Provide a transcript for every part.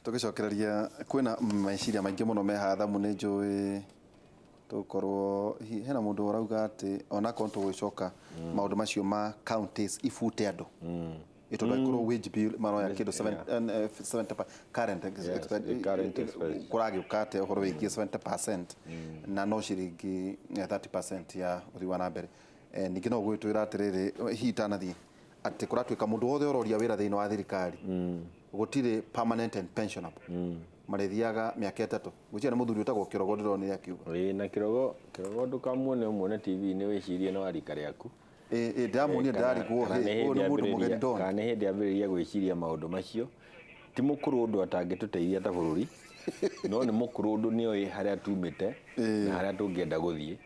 Tũgĩcokereria kwĩna meciria maingĩ mũno me haha thamu nĩ njũĩ tũgũkorwo hena mũndũ ũrauga atĩ onakorwo tũgũgĩcoka maũndũ macio ma counties ibute andũ ĩ tondũ angĩkorwo wage bill maroya kĩndũ 70 current the current expenditure. Kũragĩũka atĩa ũhoro wĩgiĩ 70% na no ciringi 30% ya ũthii wa na mbere? Ningĩ no ũgwĩtwĩra atĩrĩrĩ, hihi itanathiĩ, atĩ kũratuĩka mũndũ wothe ũroria wĩra thĩinĩ wa thirikari gũtirĩ permanent and pensionable, marĩthiaga mĩaka 3. Gwĩciria nĩ mũthuri ũtagwo Kĩrogo ndĩronire akiuga. Ĩĩ, na Kĩrogo, Kĩrogo ndũkamuone ũmuone TV-inĩ wĩcirie nĩ wa rika rĩaku. Ĩ ndĩramuonire ndĩrarigwo Kana hĩ, nĩ ũyũ hĩndĩ nĩ mũndũ mũgeni ndona. Kana nĩ hĩndĩ ambĩrĩria gwĩciria maũndũ macio. Ti mũkũrũ ũndũ atangĩtũteithia ta bũrũri, no nĩ mũkũrũ ũndũ nĩoĩ harĩa tumĩte na harĩa tũngĩenda gũthiĩ.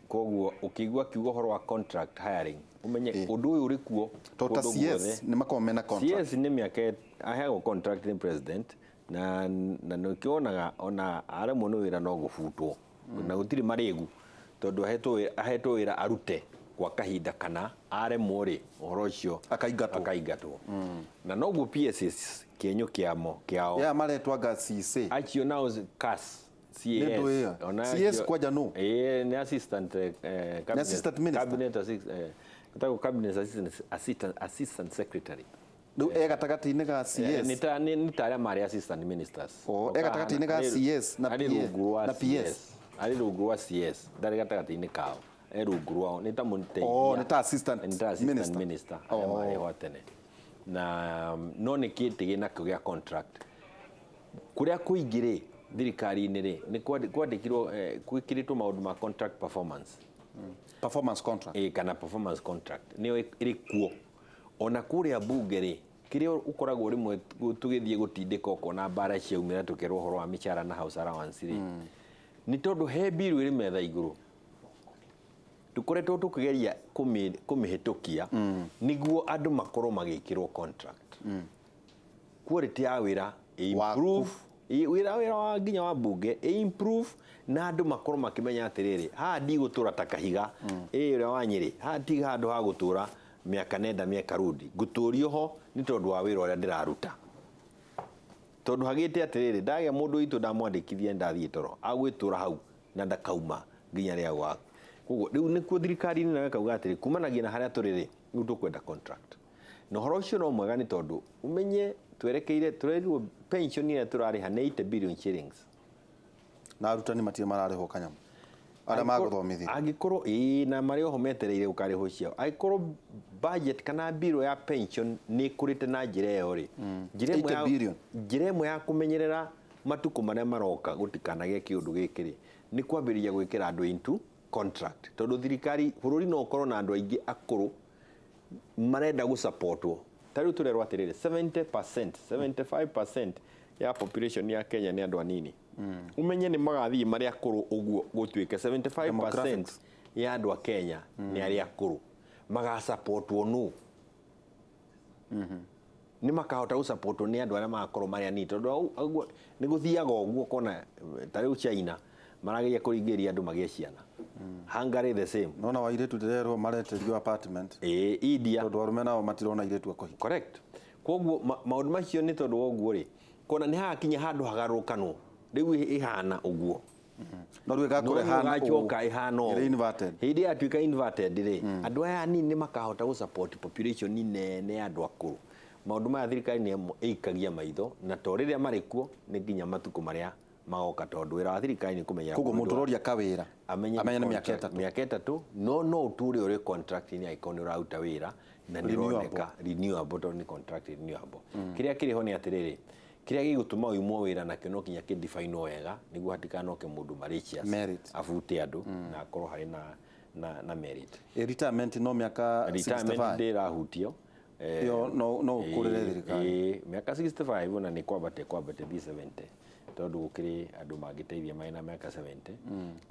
Koguo ũkĩigua akiuga ũhoro wa contract hiring, ũmenye ũndũ ũyũ ũrĩ kuo To ta kũndũ CS guothe. nĩ makoragwo mena contract. CS nĩ mĩaka aheagwo contract nĩ president na nĩkĩo wonaga ona aremwo nĩ wĩra no gũbutwo na gũtirĩ marĩgu tondũ ahetwo wĩra arute kwa kahinda kana aremwo rĩ ũhoro ũcio Akaingatwo. Akaingatwo. Na noguo PSS kĩenyũ kĩamo kĩao. Ya maretwo anga CC. Acio nao CAS. CAS. Nĩ ndũĩ ĩyo. Ona CS kwanja nũ? Ĩĩ, nĩ assistant cabinet, assistant minister? Cabinet assist, etagwo cabinet assistant secretary. Rĩu e gatagatĩ-inĩ ga CS. Nĩ ta arĩa marĩ assistant ministers. Oh, e gatagatĩ-inĩ ga CS na Arĩ PA rungu rwa na PS. CS. Arĩ rungu rwa CS, ndarĩ gatagatĩ-inĩ kao, e rungu rwao, nĩ ta mũteithia. Oh, nĩ ta assistant Nĩ ta assistant minister. minister arĩa marĩ ho tene na no nĩ kĩtĩ gĩnakĩo gĩa contract. Kũrĩa kũingĩ rĩ, thirikari-inĩ rĩ, nĩ kwandĩkirwo gwĩkĩrĩtwo maũndũ ma contract performance. Performance contract. Ĩ, kana performance contract nĩyo ĩrĩ kuo ona kũrĩa bunge rĩ, kĩrĩa ũkoragwo rĩmwe tũgĩthiĩ gũtindĩka ũkona mbara ciaumĩra tũkerwo ũhoro wa mĩcara na house allowance rĩ, nĩ tondũ he bill ĩrĩ metha igũrũ tũkoretwo tũkĩgeria kũmĩhĩtũkia nĩguo andũ makorwo magĩkĩrwo contract, quality ya wĩra ĩ Waku. improve. Ĩ, wĩra wa nginya wa bunge ĩ improve na andũ makorwo makĩmenya atĩrĩrĩ, haha ndigũtũra ta kahiga ĩ ũrĩa wa Nyĩrĩ, haha ti handũ ha gũtũra mĩaka nenda mĩaka rũndi, ngũtũrio ho nĩ tondũ wa wĩra ũrĩa ndĩraruta, tondũ hagĩte atĩrĩrĩ, ndagĩa mũndũ witũ ndamwandĩkithia ndathiĩ toro agwĩtũra hau na ndakauma nginya rĩa gwa. Koguo rĩu nĩkuo thirikari-inĩ nayo ĩkauga atĩrĩ, kumanagia na harĩa tũrĩ rĩ, rĩu tũkwenda contract. Na ũhoro ũcio no mwega nĩ tondũ ũmenye twerekeire tũrerirwo pension ĩrĩa tũrarĩha nĩ 80 billion shillings. Na arutani matirĩ mararĩhwo kanyamũ arĩa magũthomithia. Angĩkorwo ĩĩ, na marĩ oho metereire gũkarĩhwo ciao, angĩkorwo budget kana bill ya pension nĩ ĩkũrĩte na njĩra ĩyo rĩ, njĩra ĩmwe 80 billion. Njĩra ĩmwe ya kũmenyerera matukũ marĩa maroka gũtikanagĩe kĩũndũ gĩkĩ rĩ, nĩ kwambĩrĩria gwĩkĩra andũ into contract, tondũ thirikari bũrũri no ũkorwo na andũ aingĩ akũrũ marenda gũsupportwo. Ta rĩu tũrerwo atĩrĩrĩ, 70%, 75% ya population ya Kenya nĩ andũ anini. Ũmenye nĩ magathiĩ marĩ akũrũ ũguo gũtuĩke 75% Demographics. ya andũ a Kenya nĩ arĩa akũrũ magasupportwo nũ nĩ makahota gũsupportwo nĩ andũ arĩa magakorwo marĩ anini, tondũ ũguo nĩ gũthiaga ũguo ũkona ta rĩu China marageria kũringĩrĩria andũ magĩe ciana, Hungary the same. Nona wa airĩtu ndĩrerwo mareterio apartment. Ĩĩ, India. Tondũ arũme nao matirona airĩtu a kũhika. Correct. Koguo maũndũ macio nĩ tondũ wa ũguo rĩ, kona nĩ hagakinya handũ hagarũrũkanwo rĩu ĩhana ũguo. No rĩu ĩgakorwo ĩhana ũũ. Ĩgacoka ĩhana ũũ. Ĩrĩ inverted. Hĩndĩ ĩrĩa yatuĩka inverted rĩ, andũ aya anini nĩ makahota gũ support population nene ya andũ akũrũ. Maũndũ maya thirikari nĩ ĩikagia maitho na to rĩrĩa marĩ kuo, nĩ nginya matukũ marĩa magoka, tondũ wĩra wa thirikari nĩ kũmenyera Koguo bũrũri mũndũ ũroria kawĩra amenye amenye nĩ mĩaka contract- 3. Mĩaka 3, no ũtũre ũrĩ contract-inĩ angĩkorwo nĩ ũraruta wĩra na nĩ Renewable. ũroneka renewable, tondũ nĩ contract renewable. Kĩrĩa kĩrĩ ho nĩ atĩrĩrĩ, kĩrĩa gĩgũtũma ũimwo wĩra nakĩo no kinya kĩ-define wega nĩguo hatikanoke mũndũ malicious Merit. abute andũ na akorwo harĩ na merit. Ĩ retirement no mĩaka Retirement 65? Ndĩrahutio. Ĩyo no ũkũrĩre thirikari. Ĩĩ, mĩaka 65 ona nĩ kwambate thiĩ 70, tondũ gũkĩrĩ andũ mangĩteithia marĩ na mĩaka 70.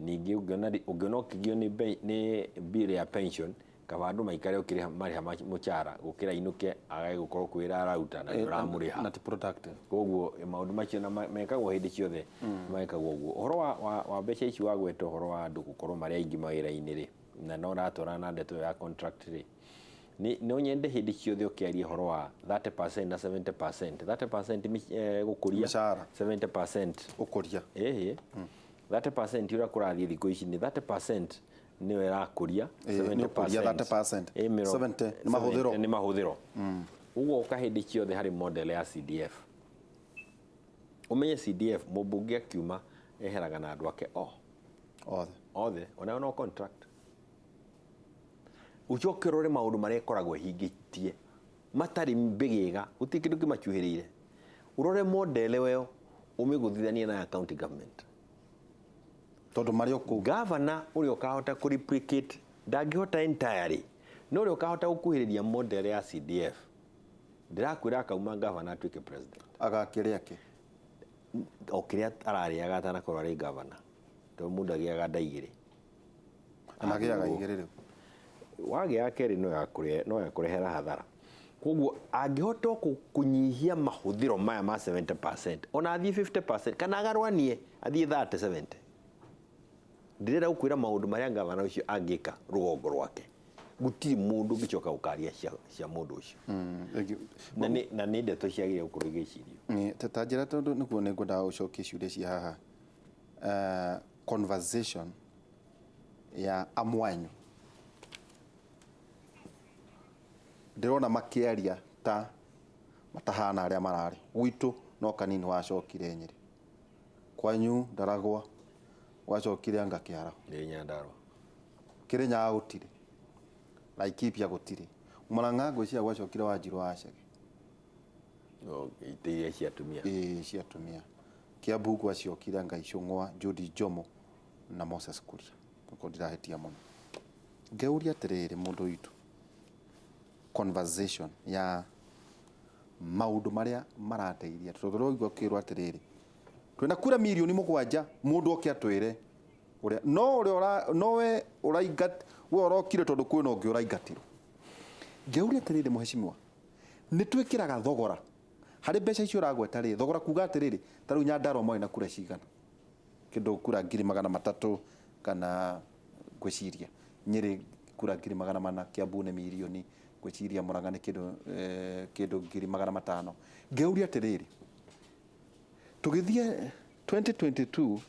Ningĩ ũngĩona ũkĩgio nĩ bill ya pension, kaba andũ maikare ũkĩrĩha marĩha mũcara gũkĩra inũke agage gũkorwo kwĩ wĩra araruta na ndũramũrĩha. Na ti productive. Koguo maũndũ macio na mekagwo hĩndĩ ciothe, mekagwo ũguo. Ũhoro wa mbeca ici wagweta, ũhoro wa andũ gũkorwo marĩ aingĩ mawĩra-inĩ rĩ, na no ũratwarana na ndeto ĩyo ya contract rĩ, No nyende hĩndĩ ciothe ũkĩaria ũhoro wa 30% na 70%. 30% gũkũria. Mĩcara. 70% Ũkũria. Ĩhĩ, 30% ũrĩa kũrathiĩ thikũ ici nĩ 30% nĩyo ĩrakũria. Ĩĩ, nĩ ũkũria 30%. 70 nĩ mahũthĩro. 70 nĩ mahũthĩro. Ũguo ũka hĩndĩ ciothe harĩ model ya CDF, ũmenye CDF mũmbunge akiuma eheraga na andũ ake o othe. Othe, onao no contract. Ũcoke ũrore maũndũ marĩa ĩkoragwo ĩhingĩtie matarĩ mbĩgĩga, gũtirĩ kĩndũ kĩmacuhĩrĩire. Ũrore model ĩyo, ũmĩgũthithanie na ya county government. Tondũ marĩ o kũu. Gavana ũrĩa ũkahota kũ replicate, ndangĩhota entirely, no ũrĩa ũkahota gũkuhĩrĩria model ya CDF, ndĩrakwĩra akauma gavana atuĩke president. Agakĩrĩa kĩ? O kĩrĩa ararĩaga atanakorwo arĩ gavana, tondũ mũndũ agĩaga nda igĩrĩ. Na magĩaga igĩrĩ rĩu. Wagĩa kerĩ no yakũrehera hathara. Koguo angĩhota kũnyihia mahũthĩro maya ma 70%, ona athiĩ 50% kana agarũanie athiĩ 30 70, ndĩrenda gũkwĩra maũndũ marĩa gavana ũcio angĩka rũgongo rwake, gũtirĩ mũndũ ũngĩcoka gũkaria cia mũndũ ũcio. Na nĩ ndeto ciagĩrĩire gũkorwo igĩcirio. Ta njĩra, tondũ nĩguo nĩ ngwendaga gũcokia ciũria cia haha. Conversation ya amwanyu ndĩrona makĩaria ta matahana arĩa mararĩ gwitũ, no kanini wacokire Nyĩrĩ, kwanyu Ndaragwa gwacokire anga Kĩaraho. Nĩ Nyandarua. Kĩrĩnyaga gũtirĩ, Laikipia gũtirĩ, Mũrang'a ngwĩciria gwacokire Wanjirũ wa Chege. Itĩ iria cia atumia. Ĩĩ, cia atumia. Kiambu gwacokire anga Icũng'wa, Judy Njomo na Moses Kuria, okorwo ndirahĩtia mũno. Ngeuria atĩrĩrĩ, mũndũ witũ, conversation ya maũndũ marĩa marateithia, tondũ tũraigua kĩrwo atĩrĩrĩ, twĩna kura 7 mirioni, mũndũ oke atwĩre ũrĩa no ũrĩa nowe ũraingat we ũrokire, tondũ kwĩna ũngĩ ũraingatirwo. Ngeuria atĩrĩrĩ, mũhecimiwa, nĩ twĩkĩraga thogora harĩ mbeca icio ũragweta rĩ, thogora kuga atĩrĩrĩ, ta rĩu Nyandarua mwarĩ na kura cigana? Kĩndũ kura 300,000 kana ngwĩciria Nyĩrĩ kura 400,000, Kiambu nĩ mirioni, ngwĩciria Murang'a nĩ kĩndũ kĩndũ 500,000. Ngeuria atĩrĩrĩ, tũgĩthiĩ 2022,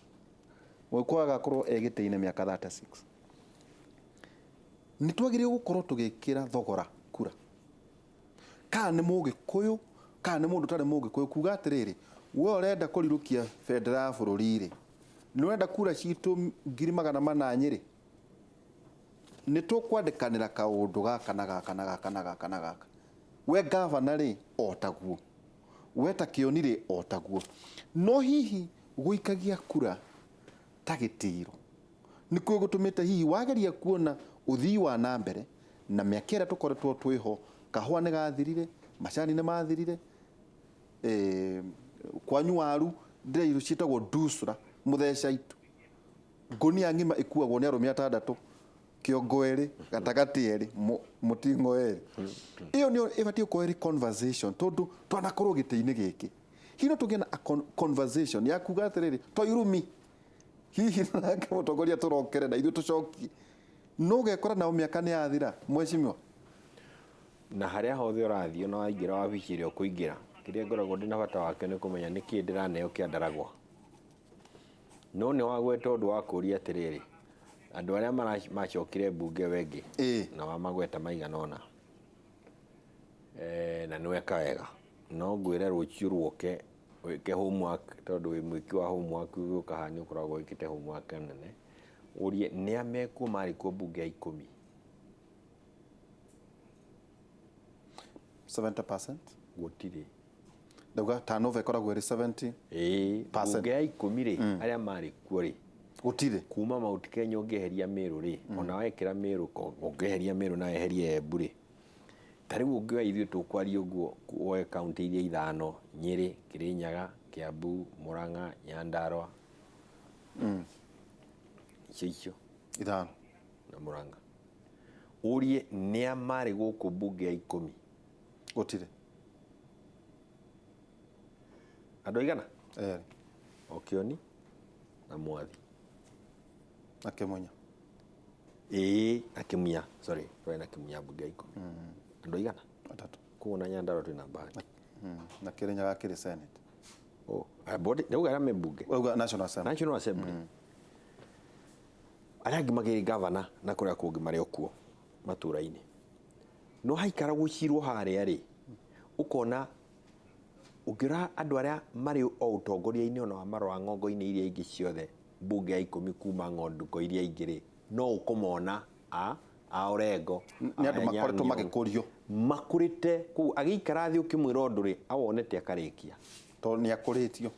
Mũgĩkũyũ agakorwo e gĩtĩ-inĩ mĩaka 36, nĩ twagĩrĩirwo gũkorwo tũgĩkĩra thogora kura, kana nĩ mũgĩkũyũ kana nĩ mũndũ ũtarĩ mũgĩkũyũ, kuga atĩrĩrĩ, we ũrenda kũrirũkia bendera ya bũrũri rĩ, nĩ ũrenda kura citũ 400,000 Nyĩrĩ, nĩ tũkwandĩkanĩra kaũndũ gaka na gaka na gaka na gaka na gaka. We gavana rĩ, o taguo, we ta kĩoni rĩ, o taguo. No hihi gũikagia kura ta gĩtĩro nĩkuo gũtũmĩte hihi wageria kuona ũthii wa na mbere na mĩaka ĩrĩa tũkoretwo twĩho, kahũa nĩ gathirire, macani nĩ mathirire, kwanyu waru ndĩrairwo ciĩtagwo ndusura, mũtheca itu, ngũnia ng'ima ĩkuagwo nĩ arũme atandatũ, kĩongo erĩ, gatagatĩ erĩ, mũting'o erĩ. Ĩyo nĩyo ĩbatiĩ gũkorwo ĩrĩ conversation, tondũ twanakorwo gĩtĩ-inĩ gĩkĩ, hihi no tũgĩe na a conversation ya kuga atĩrĩrĩ, to irumi hihi nake mũtongoria tũrokere na ithuĩ tũcokie, no ũgekora nao mĩaka nĩ yathira, mheshimiwa. Na harĩa hothe ũrathiĩ, ona waingĩra wabici ĩrĩa ũkũingĩra, kĩrĩa ngoragwo ndĩna bata wakĩo nĩ kũmenya nĩkĩĩ ndĩraneo kĩa Ndaragwa. No nĩ wagweta ũndũ wa kũũria atĩrĩrĩ, andũ arĩa macokire mbunge wengĩ na wamagweta maigana ũna, na nĩ weka wega. No ngwĩre rũciũ ruoke wĩke homework, tondũ wĩ mwĩki wa homework, ũgĩũka haha nĩ ũkoragwo wĩkĩte homework nene, ũrie nĩa mekuo marĩ kuo mbunge ya 10. 70%. Gũtirĩ. Ndauga turnover ĩkoragwo ĩrĩ 70. Ĩĩ. Percent. Mbunge ya 10 rĩ, arĩa marĩ kuo rĩ? Gũtirĩ. Kuma Mount Kenya ũngĩeheria Meru rĩ, ona wekĩra Meru, ũngĩeheria Meru na weherie Embu rĩ, ta rĩu ũngĩoya ithuĩ tũkwaria ũguo, woe kaunti iria ithano, Nyĩrĩ, Kĩrĩnyaga, Kiambu, Murang'a, Nyandarua, icio icio. Ithano. Na Murang'a, ũrie nĩa marĩ gũkũ mbunge ya 10. Gũtirĩ. Andũ aigana? Erĩ. Okioni na Mwathi. Na Kĩmunya. Ĩĩ, na Kĩmunya, sorry, twarĩ na Kĩmunya mbunge ya 10. Andũ aigana? Atatũ. Koguo na Nyandarua twĩna bahati. Na Kĩrĩnyaga kĩrĩ Senate. Oh, body ndauga arĩa me mbunge. Wauga National Assembly. National Assembly. Arĩa angĩ makĩrĩ gavana na kũrĩa kũngĩ marĩ o kuo matũũra-inĩ. No haikara gũcirwo harĩa rĩ, ũkona ũngĩrora andũ arĩa marĩ o ũtongoria-inĩ ona wa marora ng'ongo-inĩ iria ingĩ ciothe, mbunge ya 10 kuma ng'ongo iria ingĩ rĩ, no ũkũmona a Orengo, Nĩ andũ a makoretwo Anyang' Nyong'o. magĩkũrio. Makũrĩte kũu, agĩikara thĩ ũkĩmwĩra ũndũ rĩ, awonete akarĩkia. Tondũ nĩ akũrĩtio.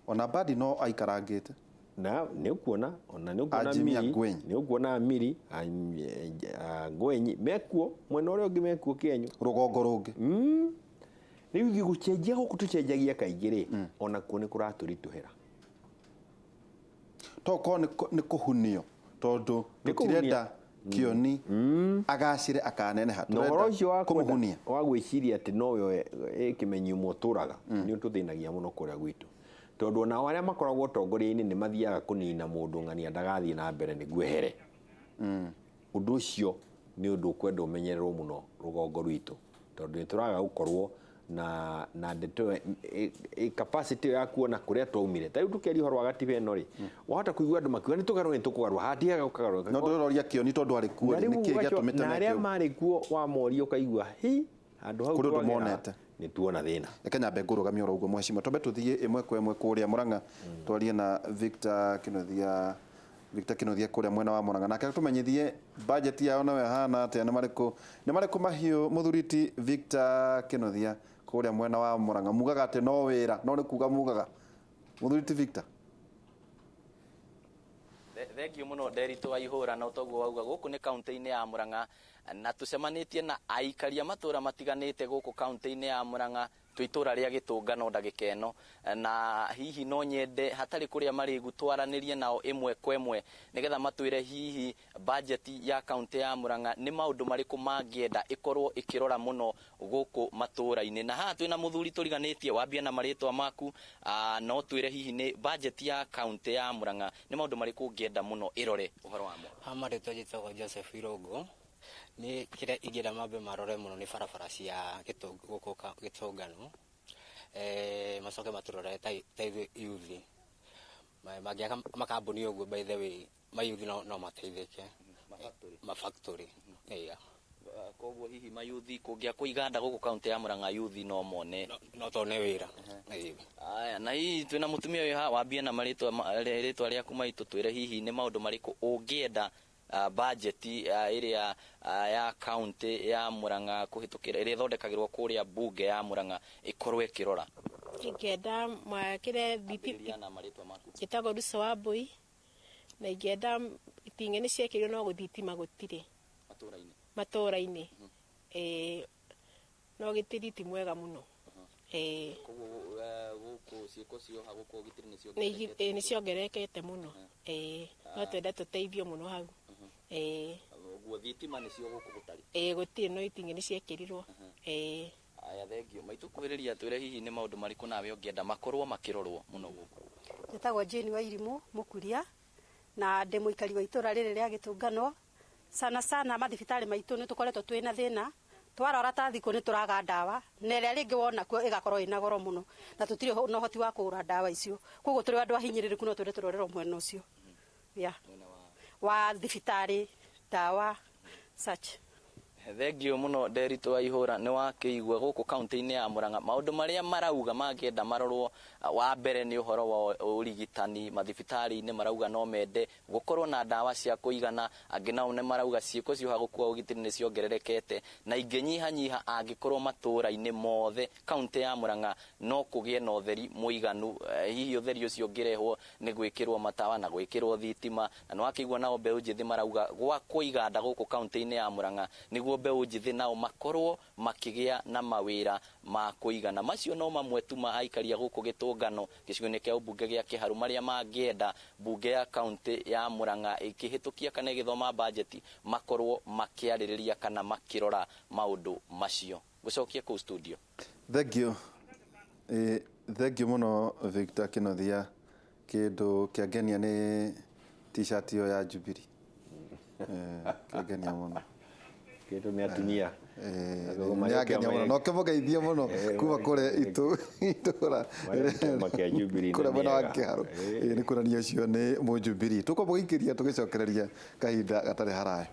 Ona Mbadi no aikarangĩte. Na nĩ ũkuona, ona nĩ ũkuona Jimmy Amiri, Angwenyi. nĩ ũkuona Amiri, Angwenyi, mekuo, mwena ũrĩa ũngĩ mekuo Kĩenyo. Rũgongo rũngĩ. Rĩu ithuĩ gũcenjia gũkũ tũcenjagia kaingĩ rĩ, ona kuo nĩ kũratũritũhĩra. To korwo nĩ kũhunio, tondũ Nĩ kũhunia. tũtirenda Kĩoni agacĩre akaneneha. Na ũhoro ũcio wa kwenda- kũmũhunia. wa gwĩciria atĩ nowe kĩmenyi ũmwe ũtũraga, nĩ ũtũthĩnagia mũno kũrĩa gwitũ. Tondũ onao arĩa makoragwo ũtongoria-inĩ nĩ mathiaga kũnina mũndũ ng'ania ndagathiĩ na mbere nĩguo ehere. Ũndũ ũcio nĩ ũndũ ũkwenda ũmenyererwo mũno rũgongo rwitũ, tondũ nĩ tũraga gũkorwo na ndeto capacity ĩyo ya kuona kũrĩa twaumire. Ta rĩu tũkĩaria ũhoro wa gatiba ĩno rĩ, wahota kũigua andũ makiuga nĩ tũgarũre, nĩ tũkũgarũra, hatiaga gũkagarũra. No ndũroria Kĩoni tondũ arĩ kuo Na rĩ, rĩu nĩkĩ gĩatũmĩte na meke arĩa ũguo? marĩ kuo wamoria ũkaigua hi handũ hau Kũrĩ ũndũ twagera, monete. nĩ tuona thĩna. Reke nyambe ngũrũgamie oro ũguo mheshimiwa, twambe tũthiĩ ĩmwe kwa ĩmwe kũrĩa Murang'a, twarie na Victor Kinuthia. Victor Kinuthia kũrĩa mwena wa Murang'a, nake tũmenyithie budget yao nayo ĩhana atĩa, nĩ marĩkũ mahiũ mũthuri ti Victor Kinuthia kũrĩa mwena wa Murang'a. Mugaga atĩ no wĩra, no nĩ kuga mugaga. Mũthuri ti Victor. Thengiũ mũno Nderitu wa Ihũra, na ũtoguo wauga gũkũ nĩ kaunti-inĩ ya Murang'a, na tũcemanĩtie na aikaria matũra matiganĩte gũkũ kaunti-inĩ ya Murang'a, twĩ itũra rĩa Gĩtũngano ndagĩka ĩno, na hihi no nyende hatarĩ kũrĩa marĩgu twaranĩrie nao ĩmwe kwa ĩmwe nĩgetha matwĩre hihi budget ya kaunti ya Murang'a nĩ maũndũ marĩkũ mangĩenda ĩkorwo ĩkĩrora mũno gũkũ matũra-inĩ. Na haha twĩna mũthuri tũriganĩtie, wambie na marĩtwa maku, no twĩre hihi nĩ budget ya kaunti ya Murang'a nĩ maũndũ marĩkũ ũngĩenda mũno ĩrore ũhoro wamo. Ha marĩtwa njĩtagwo Joseph Irũngũ. Nĩ kĩrĩa ingĩenda mambe marore mũno nĩ barabara cia gũkũ Gĩtũngano. Macoke matũrore ta ithuĩ youth. Mangĩaka makambuni ũguo, by the way, mayuthi no mateithĩke. Mafactory. Yeah. Koguo hihi mayuthi kũngĩakwo iganda gũkũ kaunti ya Murang'a yuthi no mone. No tone wĩra. Aya, na hihi twĩna mũtumia ũyũ haha, wambie na marĩtwa rĩtwa rĩaku maitũ, twĩre hihi nĩ maũndũ marĩkũ ũngĩenda budget ĩrĩa ya kaunti ya Murang'a kũhĩtũkĩra ĩrĩa ĩthondekagĩrwo kũrĩa bunge ya Murang'a ĩkorwo ĩkĩrora. Ingĩenda makĩre Ambĩrĩria na marĩtwa maku. Njĩtagwo Ruso wa Mbui, na ingĩenda iting'ĩ nĩ ciekĩrirwo no gũthitima gũtirĩ. Matũra-inĩ. Matũra-inĩ. No gĩtiri ti mwega mũno. Koguo gũkũ ciĩko cioha gũkũ ũgitĩri nĩ Nĩ ciongererekete mũno. No twende tũteithio mũno hau. Ũguo thitima nĩcio gũkũ gũtarĩ? Gũtirĩ, no iting'ĩ nĩ ciekĩrirwo. Aya, thengio. Maitũ kuhĩrĩria twĩre hihi nĩ maũndũ marĩkũ nawe ũngĩenda makorwo makĩrorwo mũno gũkũ? Njĩtagwo Jane Wairimũ Mũkuria, na ndĩ mũikari wa itũra rĩrĩ rĩa Gĩtũngano. Sana sana mathibitarĩ maitũ nĩ tũkoretwo twĩna thĩna. Twarora ta thikũ nĩ tũraga ndawa, na ĩrĩa rĩngĩ wona kuo ĩgakorwo ĩna goro mũno, na tũtirĩ na ũhoti wa kũgũra ndawa icio. Koguo tũrĩ andũ ahinyĩrĩrĩku, no twende tũrorerwo mwena ũcio. Yeah. Wa thibitarĩ, ndawa, such. Thengio mũno Nderitu wa Ihũra, nĩ wakĩigua gũkũ kaunti-inĩ ya Murang'a maũndũ marĩa marauga mangĩenda marorwo. Wa mbere nĩ ũhoro wa ũrigitani mathibitarĩ-inĩ, marauga no mende gũkorwo na ndawa cia kũigana. Angĩ nao nĩ marauga ciĩko cioha gũkua ũgitĩri nĩ ciongererekete na ingĩnyihanyiha angĩkorwo matũũra-inĩ mothe kaunti ya Murang'a no kũgĩe na ũtheri mũiganu. Hihi ũtheri ũcio ũngĩrehwo nĩ gwĩkĩrwo matawa na gwĩkĩrwo thitima. Na nĩ wakĩigua nao mbeũ njĩthĩ marauga gwakwo iganda gũkũ kaunti-inĩ ya Murang'a nĩguo mbeũ njĩthĩ nao makorwo makĩgĩa na mawĩra ma kũigana. Macio no mamwe tu ma aikaria gũkũ Gĩtũngano gĩcigo-inĩ kĩa ũmbunge gĩa Kĩharu marĩa mangĩenda mbunge ya kaunti ya Murang'a ĩkĩhĩtũkia kana ĩgĩthoma bajeti makorwo makĩarĩrĩria kana makĩrora maũndũ macio. Gũcokia kũu studio. Thank you. Thank you mũno Victor Kĩnuthia. Kĩndũ kĩangenia nĩ t-shirt ĩyo ya Jubilee. Kĩngenia mũno. Kĩndũ nĩ atumia. Nĩ angenia mũno na ũkĩmũgeithie mũno kuma kũrĩa itũra Marĩa kĩama kĩa Jubilee kũrĩa nĩ mwena wa mĩega. Kĩharũ. Ĩĩ, nĩ kuonania ũcio nĩ Mũjubilee. Tũkwamba gũikĩria tũgĩcokereria kahinda gatarĩ haraya.